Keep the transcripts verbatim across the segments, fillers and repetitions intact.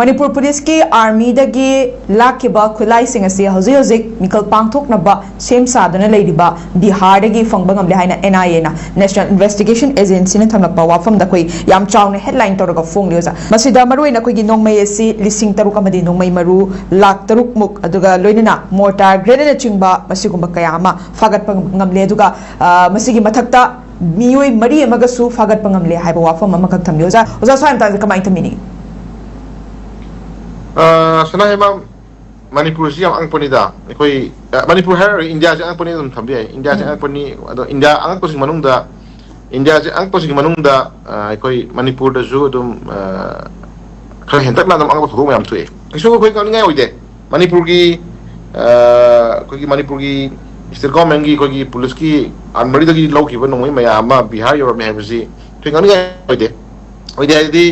ꯃꯅꯤꯄꯨꯔ ꯄꯨꯂꯤꯁꯀꯤ ꯑꯥꯔꯃꯤꯗꯒꯤ ꯂꯥꯛꯈꯤꯕ ꯈꯨꯠꯂꯥꯏꯁꯤꯡ ꯑꯁꯤ ꯍꯧꯖꯤꯛ ꯍꯧꯖꯤꯛ ꯃꯤꯈꯜ ꯄꯥꯡꯊꯣꯛꯅꯕ ꯁꯦꯝ ꯁꯥꯗꯨꯅ ꯂꯩꯔꯤꯕ ꯕꯤꯍꯥꯔꯗꯒꯤ ꯐꯪꯕ ꯉꯝꯂꯦ ꯍꯥꯏꯅ ꯑꯦꯟ ꯑꯥꯏ ꯑꯦꯅ, ꯅꯦꯁꯅꯦꯜ ꯏꯟꯚꯦꯁꯇꯤꯒꯦꯁꯟ ꯑꯦꯖꯦꯟꯁꯤꯅ ꯊꯝꯂꯛꯄ ꯋꯥꯐꯝꯗ ꯑꯩꯈꯣꯏ ꯌꯥꯝ ꯆꯥꯎꯅ ꯍꯦꯗꯂꯥꯏꯟ ꯇꯧꯔꯒ ꯐꯣꯡꯂꯤ ꯑꯣꯖꯥ꯫ ꯃꯁꯤꯗ ꯃꯔꯨꯑꯣꯏꯅ ꯑꯩꯈꯣꯏꯒꯤ ꯅꯣꯡꯃꯩ ꯑꯁꯤ ꯂꯤꯁꯤꯡ ꯇꯔꯨꯛ ꯑꯃꯗꯤ ꯅꯣꯡꯃꯩ ꯃꯔꯨ ꯂꯥꯛ ꯇꯔꯨꯛ ꯃꯨꯛ, ꯑꯗꯨꯒ ꯂꯣꯏꯅꯅ ꯃꯣꯔꯇꯥꯔ, ꯒ꯭ꯔꯦꯅꯦꯗꯅꯆꯤꯡꯕ ꯃꯁꯤꯒꯨꯝꯕ ꯀꯌꯥ ꯑꯃ ꯐꯥꯒꯠꯄ ꯉꯝꯂꯦ꯫ ꯑꯗꯨꯒ, ꯑ, ꯃꯁꯤꯒꯤ ꯃꯊꯛꯇ ꯃꯤꯑꯣꯏ ꯃꯔꯤ ꯑꯃꯒꯁꯨ ꯐꯥꯒꯠꯄ ꯉꯝꯂꯦ ꯍꯥꯏꯕ ꯋꯥꯐꯝ ꯑꯃꯈꯛ ꯊꯝꯂꯤ꯫ ꯑꯣꯖꯥ, ꯑꯣꯖꯥ, ꯁ꯭ꯋꯥꯏ ꯃꯇꯥꯡꯁꯦ ꯀꯃꯥꯏꯅ ꯊꯝꯕꯤꯅꯤꯡꯉꯤ? ꯑ, ꯁꯅꯥꯍꯦꯃ, ꯃꯅꯤꯄꯨꯔꯁꯤ ꯌꯥꯝ ꯑꯉꯛꯄꯅꯤꯗ꯫ ꯑꯩꯈꯣꯏ, ꯑ, ꯃꯅꯤꯄꯨꯔ ꯍꯥꯏꯔꯔꯣꯏ, ꯏꯟꯗꯤꯌꯥꯁꯤ ꯑꯉꯛꯄꯅꯤ ꯑꯗꯨꯝ ꯊꯝꯕ ꯌꯥꯏ꯫ ꯏꯟꯗꯤꯌꯥꯁꯤ ꯎꯝ꯫ ꯑꯉꯛꯄꯅꯤ꯫ ꯑꯗꯣ ꯏꯟꯗꯤꯌꯥ ꯑꯉꯛꯄꯁꯤꯡ ꯃꯅꯨꯡꯗ, ꯏꯟꯗꯤꯌꯥꯁꯤ ꯑꯉꯛꯄꯁꯤꯡꯒꯤ ꯃꯅꯨꯡꯗ, ꯑ, ꯑꯩꯈꯣꯏ ꯃꯅꯤꯄꯨꯔꯗꯁꯨ ꯑꯗꯨꯝ, ꯑ, ꯈꯔ ꯍꯦꯟꯇꯛꯅ ꯑꯗꯨꯝ ꯑꯉꯛꯄ ꯊꯧꯗꯣꯛ ꯃꯌꯥꯝ ꯊꯣꯛꯑꯦ꯫ ꯀꯩꯁꯨ ꯑꯩꯈꯣꯏ ꯀꯛꯅꯤꯡꯉꯥꯏ ꯑꯣꯏꯗꯦ꯫ ꯃꯅꯤꯄꯨꯔꯒꯤ, ꯑ, ꯑꯩꯈꯣꯏꯒꯤ ꯃꯅꯤꯄꯨꯔꯒꯤ ꯁ꯭ꯇꯦꯠ ꯒꯣꯔꯃꯦꯟꯒꯤ, ꯑꯩꯈꯣꯏꯒꯤ ꯄꯨꯂꯤꯁꯀꯤ ꯑꯥꯔꯃꯔꯤꯗꯒꯤ ꯂꯧꯈꯤꯕ ꯅꯣꯡꯃꯩ ꯃꯌꯥꯝ ꯑꯃ ꯕꯤꯍꯥꯔ ꯌꯧꯔꯝꯃꯦ ꯍꯥꯏꯕꯁꯤ ꯑꯩꯈꯣꯏ ꯉꯛꯅꯤꯡꯉꯥꯏ ꯑꯣꯏꯗꯦ꯫ ꯑꯣꯏꯗꯦ ꯍꯥꯏꯗꯤ,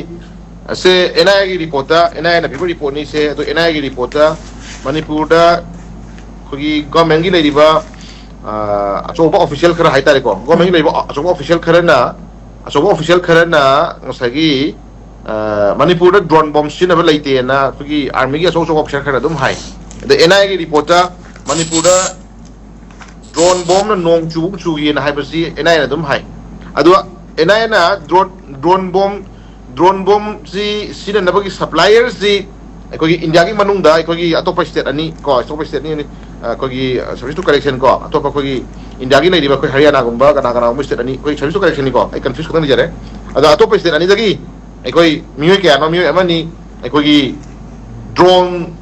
ꯑꯁꯦ ꯑꯦꯟ ꯑꯥꯏ ꯑꯦꯒꯤ ꯔꯤꯄꯣꯔꯠꯇ, ꯑꯦꯟ ꯑꯥꯏ ꯑꯦꯅ ꯄꯤꯕ ꯔꯤꯄꯣꯔꯠꯅꯤ ꯁꯦ, ꯑꯗꯣ ꯑꯦꯟ ꯑꯥꯏ ꯑꯦꯒꯤ ꯔꯤꯄꯣꯔꯠꯇ ꯃꯅꯤꯄꯨꯔꯗ ꯑꯩꯈꯣꯏꯒꯤ ꯒꯣꯔꯃꯦꯟꯒꯤ ꯂꯩꯔꯤꯕ, ꯑ, ꯑꯆꯧꯕ ꯑꯣꯐꯤꯁꯤꯌꯦꯜ ꯈꯔ ꯍꯥꯏꯇꯥꯔꯦꯀꯣ, ꯒꯣꯔꯃꯦꯟꯒꯤ ꯎꯝ꯫ ꯂꯩꯔꯤꯕ ꯑꯆꯧꯕ ꯑꯣꯐꯤꯁꯤꯌꯦꯜ ꯈꯔꯅ, ꯑꯆꯧꯕ ꯑꯣꯐꯤꯁꯤꯌꯦꯜ ꯈꯔꯅ ꯉꯁꯥꯏꯒꯤ, ꯑ, ꯃꯅꯤꯄꯨꯔꯗ ꯗ꯭ꯔꯣꯟ ꯕꯣꯝ ꯁꯤꯖꯤꯟꯅꯕ ꯂꯩꯇꯦꯅ ꯑꯩꯈꯣꯏꯒꯤ ꯑꯥꯔꯃꯤꯒꯤ ꯑꯆꯧ ꯑꯆꯧꯕ ꯑꯣꯐꯤꯁꯤꯌꯦꯜ ꯈꯔꯅ ꯑꯗꯨꯝ ꯍꯥꯏ꯫ ꯑꯗ ꯑꯦꯟ ꯑꯥꯏ ꯑꯦꯒꯤ ꯔꯤꯄꯣꯔꯠꯇ ꯃꯅꯤꯄꯨꯔꯗ ꯗ꯭ꯔꯣꯟ ꯕꯣꯝꯅ ꯅꯣꯡ ꯆꯨꯕ ꯆꯨꯒꯦꯅ ꯍꯥꯏꯕꯁꯤ ꯑꯦꯟ ꯑꯥꯏ ꯑꯦꯅ ꯑꯗꯨꯝ ꯍꯥꯏ꯫ ꯑꯗꯨꯒ ꯑꯦꯟ ꯑꯥꯏ ꯑꯦꯅ ꯗ꯭ꯔꯣꯟ, ꯗ꯭ꯔꯣꯟ ꯕꯣꯝ, ꯗ꯭ꯔꯣꯟ ꯕꯣꯝꯁꯤ ꯁꯤꯖꯤꯟꯅꯅꯕꯒꯤ ꯁꯄ꯭ꯂꯥꯏꯌꯔꯁꯤ ꯑꯩꯈꯣꯏꯒꯤ ꯏꯟꯗꯤꯌꯥꯒꯤ ꯃꯅꯨꯡꯗ ꯑꯩꯈꯣꯏꯒꯤ ꯑꯇꯣꯞꯄ ꯁ꯭ꯇꯦꯠ ꯑꯅꯤ ꯀꯣ, ꯑꯇꯣꯞꯄ ꯁ꯭ꯇꯦꯠ ꯑꯅꯤ, ꯑꯩꯈꯣꯏꯒꯤ ꯁꯔꯚꯤꯁ ꯇꯨ ꯀꯔꯦꯛꯁꯟ ꯀꯣ, ꯑꯇꯣꯞꯄ ꯑꯩꯈꯣꯏꯒꯤ ꯏꯟꯗꯤꯌꯥꯒꯤ ꯂꯩꯔꯤꯕ ꯑꯩꯈꯣꯏ ꯍꯔꯤꯌꯥꯅꯥꯒꯨꯝꯕ ꯀꯅꯥ ꯀꯅꯥꯒꯨꯝꯕ ꯁ꯭ꯇꯦꯠ ꯑꯅꯤ, ꯑꯩꯈꯣꯏ ꯁꯔꯚꯤꯁ ꯇꯨ ꯀꯔꯦꯛꯁꯟꯅꯤꯀꯣ, ꯑꯩ ꯀꯟꯐ꯭ꯌꯨꯁ ꯈꯤꯇꯪ ꯂꯩꯖꯔꯦ꯫ ꯑꯗꯣ ꯑꯇꯣꯞꯄ ꯁ꯭ꯇꯦꯠ ꯑꯅꯤꯗꯒꯤ ꯑꯩꯈꯣꯏ ꯃꯤꯑꯣꯏ ꯀꯌꯥꯅꯣ, ꯃꯤꯑꯣꯏ ꯑꯃꯅꯤ ꯑꯩꯈꯣꯏꯒꯤ ꯗ꯭ꯔꯣꯟ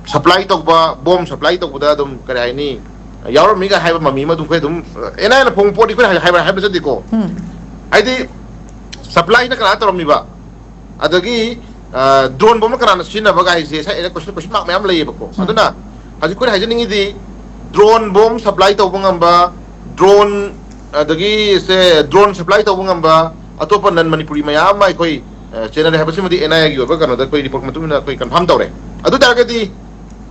ꯁꯄ꯭ꯂꯥꯏ ꯇꯧꯕ, ꯕꯣꯝ ꯁꯄ꯭ꯂꯥꯏ ꯇꯧꯕꯗ ꯑꯗꯨꯝ ꯀꯔꯤ ꯍꯥꯏꯅꯤ, ꯌꯥꯎꯔꯝꯃꯤꯒ ꯍꯥꯏꯕ ꯃꯃꯤ ꯑꯃ ꯑꯗꯨꯝ ꯑꯩꯈꯣꯏ ꯑꯗꯨꯝ, ꯑꯦꯟ ꯑꯥꯏ ꯑꯦꯅ ꯐꯣꯡꯕ ꯄꯣꯠꯇꯤ ꯑꯩꯈꯣꯏꯅ ꯍꯥꯏꯕ, ꯍꯥꯏꯕ ꯆꯠꯇꯦꯀꯣ꯫ ꯎꯝ꯫ ꯍꯥꯏꯗꯤ ꯁꯄ꯭ꯂꯥꯏꯅ ꯀꯅꯥ ꯇꯧꯔꯝꯃꯤꯕ? ꯑꯗꯒꯤ, ꯑ, ꯗ꯭ꯔꯣꯟ ꯕꯣꯝ ꯀꯅꯥꯅ ꯁꯤꯖꯤꯟꯅꯕ ꯀꯥꯏꯁꯦ ꯉꯁꯥꯏ ꯑꯩꯅ ꯀꯣꯏꯁꯟ, ꯀꯣꯏꯁꯟ ꯃꯥꯔꯛ ꯃꯌꯥꯝ ꯂꯩꯌꯦꯕꯀꯣ꯫ ꯎꯝ꯫ ꯑꯗꯨꯅ ꯍꯧꯖꯤꯛ ꯑꯩꯈꯣꯏꯅ ꯍꯥꯏꯖꯅꯤꯡꯉꯤꯗꯤ ꯗ꯭ꯔꯣꯟ ꯕꯣꯝ ꯁꯄ꯭ꯂꯥꯏ ꯇꯧꯕ ꯉꯝꯕ, ꯗ꯭ꯔꯣꯟ, ꯑꯗꯒꯤ ꯁꯦ ꯗ꯭ꯔꯣꯟ ꯁꯄ꯭ꯂꯥꯏ ꯇꯧꯕ ꯉꯝꯕ ꯑꯇꯣꯞꯄ ꯅꯟ ꯃꯅꯤꯄꯨꯔꯤ ꯃꯌꯥꯝ ꯑꯃ ꯑꯩꯈꯣꯏ, ꯑ, ꯆꯦꯟꯅꯔꯦ ꯍꯥꯏꯕꯁꯤꯃꯗꯤ ꯑꯦꯟ ꯑꯥꯏ ꯑꯦꯒꯤ ꯑꯣꯏꯕ ꯀꯩꯅꯣꯗ ꯑꯩꯈꯣꯏ ꯔꯤꯄꯣꯔꯠ ꯃꯇꯨꯡ ꯏꯟꯅ ꯑꯩꯈꯣꯏ ꯀꯟꯐꯥꯔꯝ ꯇꯧꯔꯦ꯫ ꯑꯗꯨ ꯇꯥꯔꯒꯗꯤ,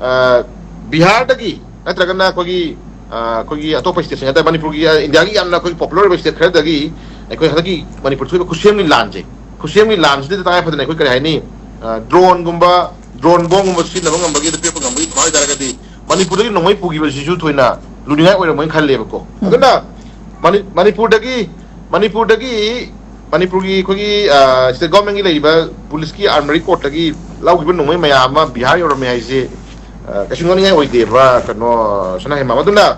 ꯑ, ꯕꯤꯍꯥꯔꯗꯒꯤ ꯅꯠꯇ꯭ꯔꯒꯅ ꯑꯩꯈꯣꯏꯒꯤ, ꯑ, ꯑꯩꯈꯣꯏꯒꯤ ꯑꯇꯣꯞꯄ ꯁ꯭ꯇꯦꯠꯁꯤꯡ ꯍꯥꯏꯇꯥꯔꯦ, ꯃꯅꯤꯄꯨꯔꯒꯤ, ꯑ, ꯏꯟꯗꯤꯌꯥꯒꯤ ꯌꯥꯝꯅ ꯑꯩꯈꯣꯏꯒꯤ ꯄꯣꯄꯨꯂꯔ ꯑꯣꯏꯕ ꯁ꯭ꯇꯦꯠ ꯈꯔꯗꯒꯤ ꯑꯩꯈꯣꯏ ꯍꯟꯗꯛꯀꯤ ꯃꯅꯤꯄꯨꯔ ꯊꯣꯛꯏꯕ ꯈꯨꯠꯁꯦꯝꯒꯤ ꯂꯥꯟꯁꯦ, ꯈꯨꯠꯁꯦꯝꯒꯤ ꯂꯥꯟꯁꯤꯗ ꯇꯉꯥꯏ ꯐꯗꯅ ꯑꯩꯈꯣꯏ ꯀꯔꯤ ꯍꯥꯏꯅꯤ, ꯗ꯭ꯔꯣꯟꯒꯨꯝꯕ, ꯗ꯭ꯔꯣꯟ ꯕꯣꯝꯒꯨꯝꯕ ꯁꯤꯖꯤꯟꯅꯕ ꯉꯝꯕꯒꯤ, ꯑꯗꯨ ꯄꯤꯔꯛꯄ ꯉꯝꯕꯒꯤ ꯑꯗꯨꯃꯥꯏꯅ ꯑꯣꯏꯇꯥꯔꯒꯗꯤ, ꯃꯅꯤꯄꯨꯔꯗꯒꯤ ꯅꯣꯡꯃꯩ ꯄꯨꯈꯤꯕꯁꯤꯁꯨ ꯊꯣꯏꯅ ꯂꯨꯅꯤꯡꯉꯥꯏ ꯑꯣꯏꯔꯝꯃꯣꯏꯅ ꯈꯜꯂꯦꯕꯀꯣ꯫ ꯑꯗꯨꯅ ꯃꯅꯤ- ꯃꯅꯤꯄꯨꯔꯗꯒꯤ, ꯃꯅꯤꯄꯨꯔꯗꯒꯤ ꯃꯅꯤꯄꯨꯔꯒꯤ ꯑꯩꯈꯣꯏꯒꯤ ꯁ꯭ꯇꯦꯠ ꯒꯣꯔꯃꯦꯟꯒꯤ ꯂꯩꯔꯤꯕ ꯄꯨꯂꯤꯁꯀꯤ ꯑꯥꯔꯃꯔꯤ ꯀꯣꯔꯠꯇꯒꯤ ꯂꯧꯈꯤꯕ ꯅꯣꯡꯃꯩ ꯃꯌꯥꯝ ꯑꯃ ꯕꯤꯍꯥꯔ ꯌꯧꯔꯝꯃꯦ ꯍꯥꯏꯁꯦ, ꯑ, ꯀꯩꯁꯨ ꯉꯛꯅꯤꯡꯉꯥꯏ ꯑꯣꯏꯗꯦꯕ꯫ ꯀꯩꯅꯣ, ꯁꯅꯥ ꯍꯦꯃꯥꯝ, ꯑꯗꯨꯅ